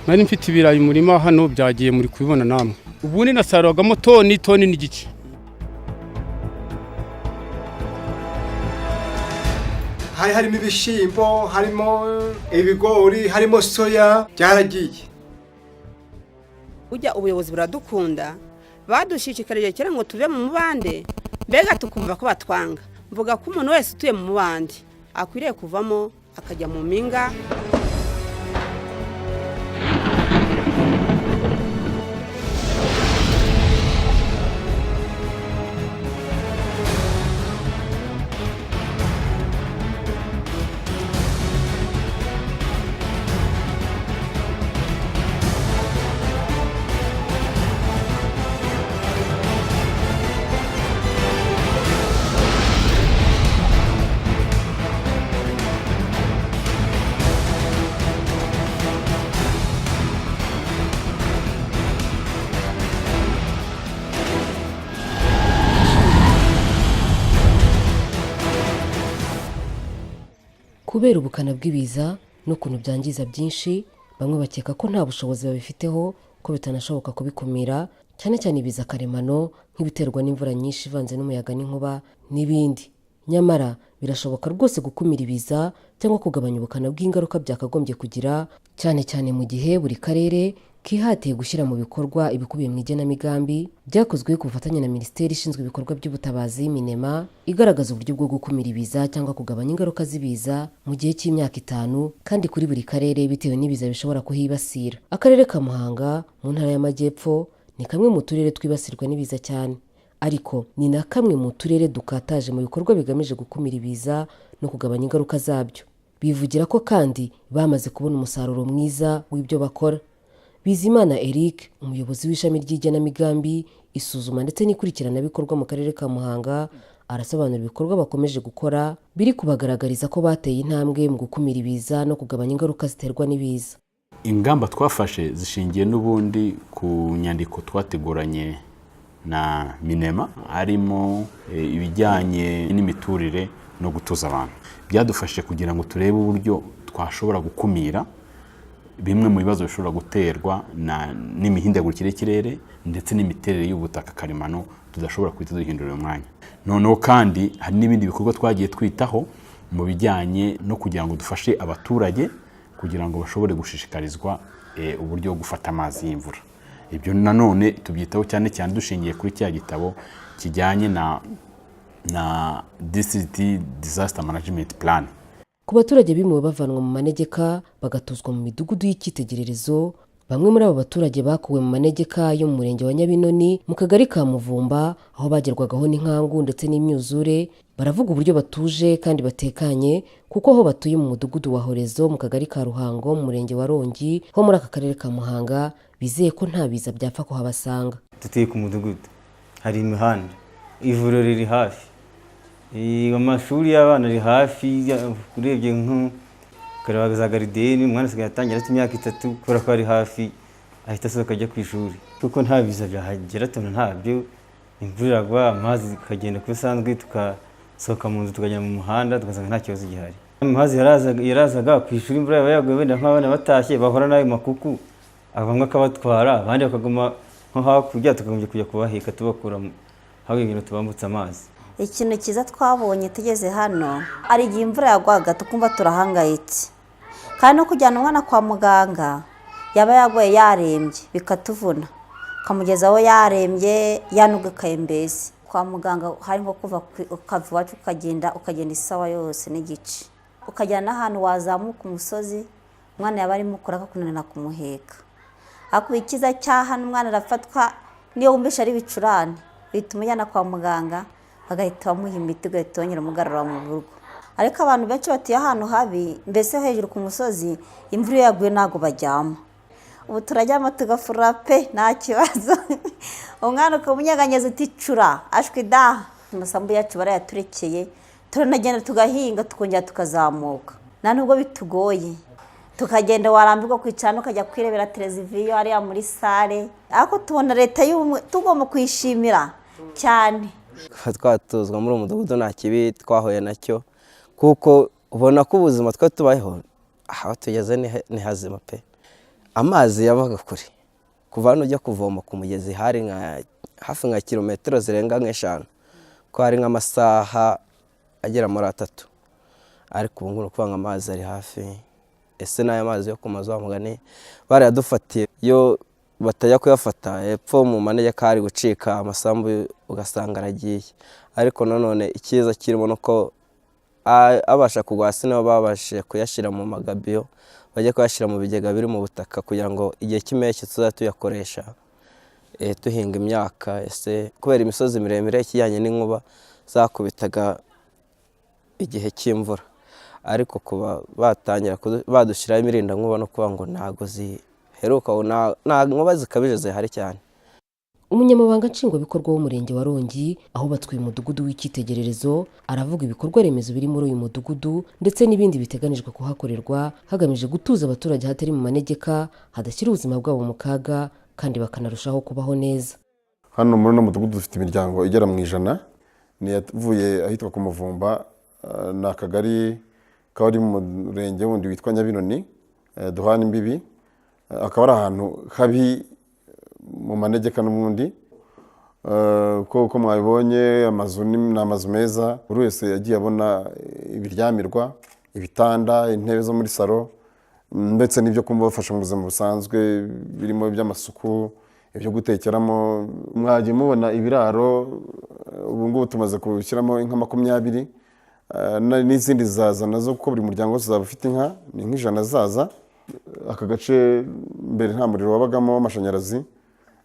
Nari mfite ibirayi murima hano, byagiye, muri kubibona namwe. Ubundi nasaruragamo toni, toni n'igice. Hari harimo ibishyimbo, harimo ibigori, harimo soya, byaragiye. Ujya ubuyobozi buradukunda, badushishikarije kera ngo tuve mu mubande, mbega tukumva ko batwanga. Mvuga ko umuntu wese utuye mu mubande akwiriye kuvamo akajya mu mpinga. Kubera ubukana bw'ibiza n'ukuntu byangiza byinshi, bamwe bakeka ko nta bushobozi babifiteho, ko bitanashoboka kubikumira, cyane cyane ibiza karemano nk'ibiterwa n'imvura nyinshi ivanze n'umuyaga n'inkuba n'ibindi. Nyamara birashoboka rwose gukumira ibiza cyangwa kugabanya ubukana bw'ingaruka byakagombye kugira, cyane cyane mu gihe buri karere kihatiye gushyira mu bikorwa ibikubiye mu igenamigambi byakozwe ku bufatanye na Minisiteri ishinzwe ibikorwa by'ubutabazi, MINEMA, igaragaza uburyo bwo gukumira ibiza cyangwa kugabanya ingaruka z'ibiza mu gihe cy'imyaka 5, kandi kuri buri karere bitewe n'ibiza bishobora kuhibasira. Akarere ka Muhanga mu Ntara y'Amajyepfo ni kamwe mu turere twibasirwa n'ibiza cyane, ariko ni na kamwe mu turere dukataje mu bikorwa bigamije gukumira ibiza no kugabanya ingaruka zabyo. Bivugira ko kandi bamaze kubona umusaruro mwiza w'ibyo bakora. Bizimana Eric, umuyobozi w'ishami ry'igenamigambi, isuzuma ndetse n'ikurikiranabikorwa mu karere ka Muhanga, arasobanura ibikorwa bakomeje gukora biri kubagaragariza ko bateye intambwe mu gukumira ibiza no kugabanya ingaruka ziterwa n'ibiza. Ingamba twafashe zishingiye n'ubundi ku nyandiko twateguranye na MINEMA, harimo ibijyanye n'imiturire no gutuza abantu. Byadufashije kugira ngo turebe uburyo twashobora gukumira bimwe mu bibazo bishobora guterwa n'imihindagurikire y'ikirere ndetse n'imiterere y'ubutaka karemano tudashobora guhita duhindura uyu mwanya. Noneho kandi hari n'ibindi bikorwa twagiye twitaho mu bijyanye no kugira ngo dufashe abaturage kugira ngo bashobore gushishikarizwa uburyo bwo gufata amazi y'imvura. Ibyo nanone tubyitaho cyane cyane dushingiye kuri cya gitabo kijyanye na District Disaster Management Plan. Ku baturage bimuwe bavanwa mu manegeka bagatuzwa mu midugudu y'icyitegererezo, bamwe muri abo baturage bakuwe mu manegeka yo mu murenge wa Nyabinoni mu kagari ka Muvumba, aho bagerwagaho n'inkangu ndetse n'imyuzure, baravuga uburyo batuje kandi batekanye, kuko aho batuye mu mudugudu wa Horezo mu kagari ka Ruhango mu murenge wa Rongi ho muri aka karere ka Muhanga bizeye ko nta biza byapfa kuhabasanga. Dutuye ku mudugudu, hari imihanda, ivuriro riri hafi, amashuri y'abana ari hafi. Urebye nko ukareba za gardienne, umwana asigaye atangira afite imyaka 3, kubera ko ari hafi ahita asohoka ajya ku ishuri, kuko nta biza byahagera, tubona ntabyo. Imvura iragwa, amazi akagenda uko bisanzwe, tugasohoka mu nzu tukajya mu muhanda, tugasanga nta kibazo gihari. Amazi yarazaga ku ishuri, imvura yaba yaguye, wenda nk'abana batashye bahora n'ayo makuku, bamwe akabatwara, abandi bakaguma nko hakurya, tukagombye kujya kubaheka tubakura hakurya kugira ngo tubambutse amazi. Ikintu cyiza twabonye tugeze hano, hari igihe imvura yagwaga tukumva turahangayitse, kandi no kujyana umwana kwa muganga yaba yaguye yarembye bikatuvuna, ukamugeza aho yarembye yanugakaye. Mbese kwa muganga hari nko kuva ukava iwacu ukagenda isawa yose n'igice, ukagera n'ahantu wazamuka umusozi, umwana yaba arimo kure akakunanira kumuheka. Ariko icyiza cya hano, umwana arafatwa, niyo wumvishe ari ibicurane uhita umujyana kwa muganga, bagahita bamuha imiti, ugahita wongera umugarura mu rugo. Ariko abantu benshi batuye ahantu habi, mbese hejuru ku musozi, imvura iyo yaguye ntabwo baryama. Ubu turaryama tugafura pe, nta kibazo. Umwana ukamunyeganyeza uti cura ashwi da. Amasambu yacu barayaturekeye, turanagenda tugahinga, tukongera tukazamuka, nta nubwo bitugoye. Tukagenda, warambirwa kwicara ukajya kwirebera televiziyo hariya muri sale. Ariko tubona leta y'ubumwe tugomba kuyishimira cyane. Twatuzwa muri uwo mudugudu nta kibi twahuye nacyo, kuko ubona ko ubuzima twe tubayeho aho tugeze ni hazima pe. Amazi yabaga kure, kuva hano ujya kuvoma ku mugezi hari nka hafi nka kilometero zirenga nk'eshanu, ko hari nk'amasaha agera muri 3. Ariko ubu ngubu ni ukuvuga ngo amazi ari hafi. Ese n'aya mazi yo ku mazu, wa mugani barayadufatiye, iyo batajya kuyafata hepfo mu manegeka hari gucika amasambu, ugasanga aragiye. Ariko nanone icyiza kirimo ni uko abasha kugwa hasi nabo babashije kuyashyira mu magabiyo, bajya kuyashyira mu bigega biri mu butaka, kugira ngo igihe cy'impeshyi tuzajya tuyakoresha tuhinga imyaka. Ese kubera imisozi miremire, ikijyanye n'inkuba zakubitaga igihe cy'imvura, ariko kuba batangira badushyiraho imirindankuba no kuvuga ngo ntabwo ziheruka, nta nkuba zikabije zihari cyane. Umunyamabanga Nshingwabikorwa w'Umurenge wa Rongi, ahubatswe uyu mudugudu w'icyitegererezo, aravuga ibikorwa remezo biri muri uyu mudugudu ndetse n'ibindi biteganijwe kuhakorerwa hagamijwe gutuza abaturage ahatari mu manegeka, hadashyira ubuzima bwabo mu kaga, kandi bakanarushaho kubaho neza. Hano muri uno mudugudu dufite imiryango igera mu 100. Ni yavuye ahitwa ku Muvumba, ni akagari kaba ari mu murenge wundi witwa Nyabinoni, duhana imbibi. Akaba ari ahantu habi mu manegeka n'ubundi. Ko mwabibonye, amazu ni amazu meza, buri wese yagiye abona ibiryamirwa, ibitanda, intebe zo muri salo, ndetse n'ibyo kumubafasha mu buzima busanzwe, birimo iby'amasuku, ibyo gutekeramo. Mwagiye mubona ibiraro, ubu ngubu tumaze gushyiramo inka 20, n'izindi zaza nazo, kuko buri muryango wose uzaba ufite inka, ni nk'100 zaza. Aka gace mbere nta muriro wabagamo w'amashanyarazi,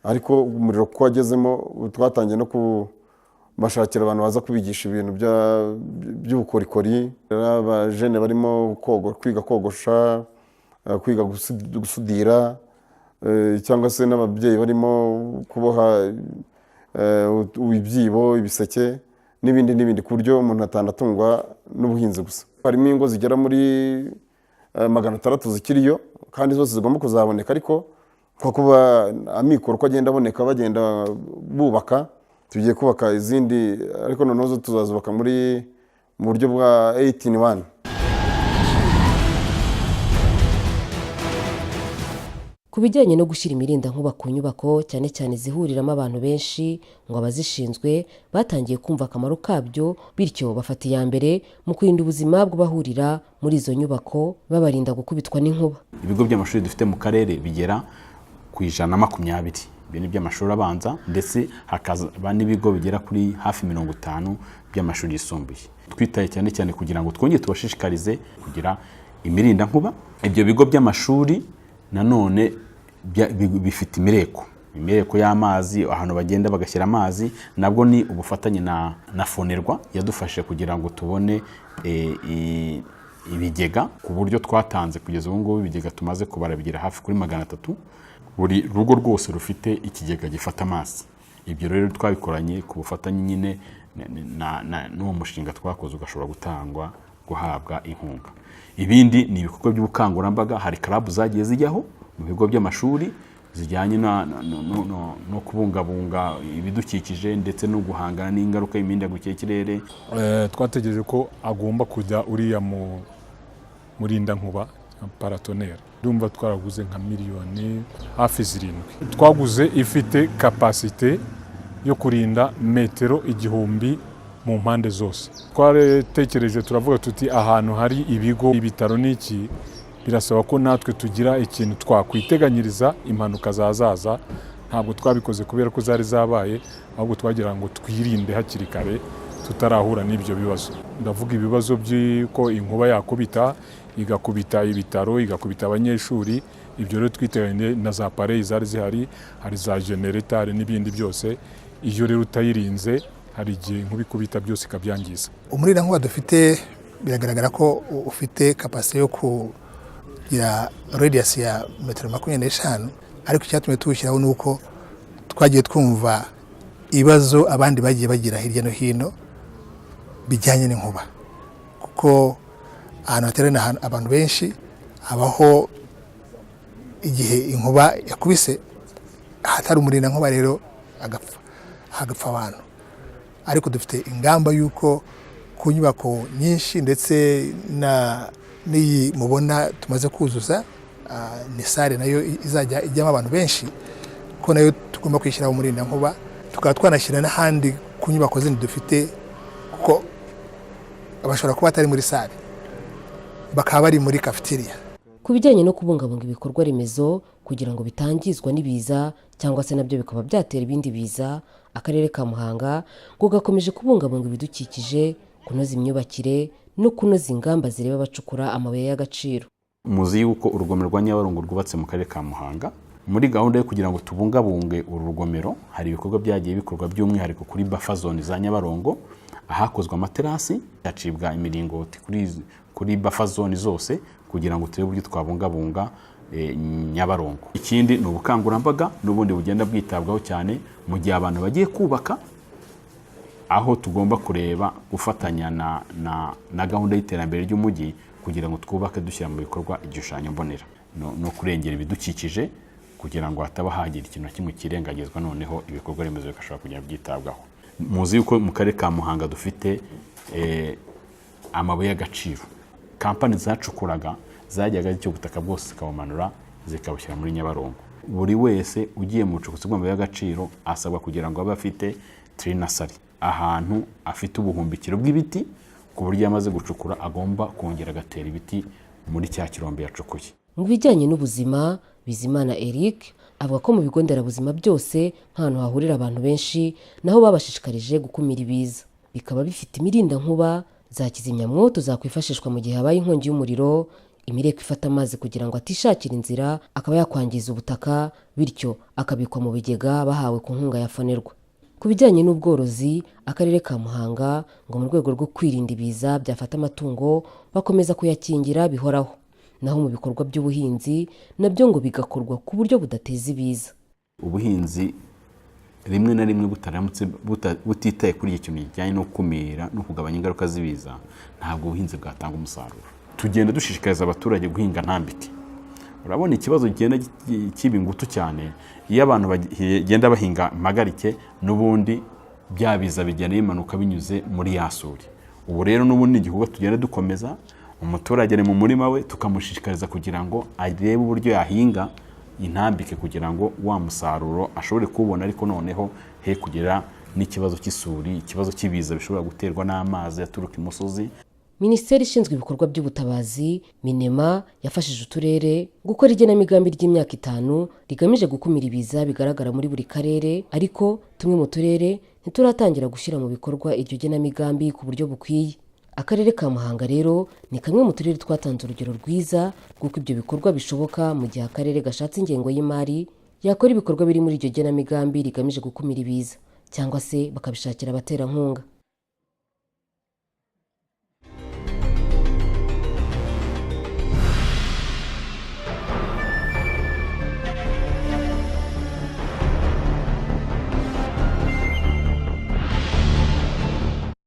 ariko umuriro kuko wagezemo, ubu twatangiye no kubashakira abantu baza kubigisha ibintu by'ubukorikori. Abajene barimo kwiga kogosha, kwiga gusudira, cyangwa se n'ababyeyi barimo kuboha ibyibo, ibiseke n'ibindi n'ibindi, ku buryo umuntu atanatungwa n'ubuhinzi gusa. Harimo ingo zigera muri 600 zikiriyo, kandi zose zigomba kuzaboneka, ariko nko kuba amikoro uko agenda aboneka bagenda bubaka. Tugiye kubaka izindi, ariko noneho zo tuzazubaka mu buryo bwa 8 in 1. Ku bijyanye no gushyira imirindankuba ku nyubako, cyane cyane izihuriramo abantu benshi, ngo abazishinzwe batangiye kumva akamaro kabyo, bityo bafata iya mbere mu kurinda ubuzima bw'abahurira muri izo nyubako, babarinda gukubitwa n'inkuba. Ibigo by'amashuri dufite mu karere bigera ku 120, ibyo ni iby'amashuri abanza, ndetse hakaba n'ibigo bigera kuri hafi 50 by'amashuri yisumbuye. Twitaye cyane cyane kugira ngo twongere tubashishikarize kugira imirindankuba. Ibyo bigo by'amashuri nanone bifite imireko y'amazi, ahantu bagenda bagashyira amazi. Nabwo ni ubufatanye na FONERWA yadufashe kugira ngo tubone ibigega, ku buryo twatanze kugeza ubu ngubu ibigega tumaze kubara bigera hafi kuri 300. Buri rugo rwose rufite ikigega gifata amazi. Ibyo rero twabikoranye ku bufatanye nyine n'uwo mushinga twakoze, ugashobora gutangwa, guhabwa inkunga. Ibindi ni ibikorwa by'ubukangurambaga. Hari club zagiye zijyaho mu bigo by'amashuri zijyanye no kubungabunga ibidukikije ndetse no guhangana n'ingaruka y'imihindagurikire y'ikirere. Twategereje ko agomba kujya uriya mu murindankuba paratonnerre, ndumva twaraguze nka miliyoni hafi 7. Twaguze ifite capacité yo kurinda metero 1000 mu mpande zose. Twaratekereje turavuga tuti ahantu hari ibigo, ibitaro n'iki, birasaba ko natwe tugira ikintu twakwiteganyiriza impanuka zazaza. Ntabwo twabikoze kubera ko zari zabaye, ahubwo twagira ngo twirinde hakiri kare tutarahura n'ibyo bibazo. Ndavuga ibibazo by'uko inkuba yakubita, igakubita ibitaro, igakubita abanyeshuri. Ibyo rero twiteganyije na za appareils zari zihari, hari za generator, hari n'ibindi byose. Iyo rero utayirinze, hari igihe inkuba ikubita byose ikabyangiza. Umurindankuba dufite biragaragara ko ufite capacité yo kugira radius ya metero 25, ariko icyatumye tuwushyiraho ni uko twagiye twumva ibibazo abandi bagiye bagira hirya no hino bijyanye n'inkuba, kuko ahantu hateraniye abantu benshi habaho igihe inkuba yakubise ahatari umurindankuba, rero agapfa, hagapfa abantu. Ariko dufite ingamba y'uko ku nyubako nyinshi, ndetse n'iyi mubona tumaze kuzuza. Ni salle nayo izajya ijyamo abantu benshi, ko nayo tugomba kwishyiraho umurindankuba, tukaba twanashyira n'ahandi ku nyubako zindi dufite, kuko bashobora kuba batari muri salle, bakaba bari muri cafeteria. Ku bijyanye no kubungabunga ibikorwa remezo kugira ngo bitangizwa n'ibiza cyangwa se nabyo bikaba byatera ibindi biza, Akarere ka Muhanga ngo gakomeje kubungabunga ibidukikije, kunoza imyubakire no kunoza ingamba zireba abacukura amabuye y'agaciro. Muzi yuko urugomero rwa Nyabarongo rwubatse mu Karere ka Muhanga. Muri gahunda yo kugira ngo tubungabunge uru rugomero, hari ibikorwa byagiye bikorwa, by'umwihariko kuri buffer zone za Nyabarongo, ahakozwe amaterasi, hacibwa imiringoti kuri buffer zone zose kugira ngo turebe uburyo twabungabunga Nyabarongo. Ikindi ni ubukangurambaga n'ubundi bugenda bwitabwaho cyane mu gihe abantu bagiye kubaka, aho tugomba kureba gufatanya na gahunda y'iterambere ry'umujyi kugira ngo twubake dushyira mu bikorwa igishushanyo mbonera no kurengera ibidukikije, kugira ngo hataba hagira ikintu na kimwe kirengagizwa, noneho ibikorwa remezo bigashobora kugenda byitabwaho. Muzi yuko mu Karere ka Muhanga dufite amabuye y'agaciro. Kampani zacukuraga zajyaga zicyo ubutaka bwose zikabumanura, zikabushyira muri Nyabarongo. Buri wese ugiye mu bucukuzi bw'amabuye y'agaciro asabwa kugira ngo abe afite tree nursery, ahantu afite ubuhumbikiro bw'ibiti, ku buryo iyo amaze gucukura agomba kongera agatera ibiti muri cya kirombe yacukuye. Mu bijyanye n'ubuzima, Bizimana Eric avuga ko mu bigo nderabuzima byose, nk'ahantu hahurira abantu benshi, naho babashishikarije gukumira ibiza, bikaba bifite imirindankuba, za kizimyamwoto zakwifashishwa mu gihe habaye inkongi y'umuriro, imireko ifata amazi kugira ngo atishakira inzira akaba yakwangiza ubutaka, bityo akabikwa mu bigega bahawe ku nkunga ya FONERWA. Ku bijyanye n'ubworozi, Akarere ka Muhanga ngo mu rwego rwo kwirinda ibiza byafata amatungo, bakomeza kuyakingira bihoraho. Naho mu bikorwa by'ubuhinzi, nabyo ngo bigakorwa ku buryo budateza ibiza. Ubuhinzi rimwe na rimwe butaramutse butitaye kuri iki kintu kijyanye no gukumira no kugabanya ingaruka z'ibiza, ntabwo ubuhinzi bwatanga umusaruro. Tugenda dushishikariza abaturage guhinga ntambike. Urabona ikibazo kigenda kiba ingutu cyane iyo abantu bagenda bahinga impagarike, n'ubundi bya biza bigenda bimanuka binyuze muri ya suri. Ubu rero n'ubundi igikorwa tugenda dukomeza, umuturage ari mu murima we, tukamushishikariza kugira ngo arebe uburyo yahinga intambike kugira ngo wa musaruro ashobore kuwubona, ariko noneho he kugira n'ikibazo cy'isuri, ikibazo cy'ibiza bishobora guterwa n'amazi aturuka imusozi. Minisiteri ishinzwe ibikorwa by'ubutabazi, MINEMA, yafashije uturere gukora igenamigambi ry'imyaka 5 rigamije gukumira ibiza bigaragara muri buri karere, ariko tumwe mu turere ntituratangira gushyira mu bikorwa iryo genamigambi ku buryo bukwiye. Akarere ka Muhanga rero ni kamwe mu turere twatanze urugero rwiza rw'uko ibyo bikorwa bishoboka mu gihe akarere gashatse ingengo y'imari yakora ibikorwa biri muri iryo genamigambi rigamije gukumira ibiza, cyangwa se bakabishakira abaterankunga.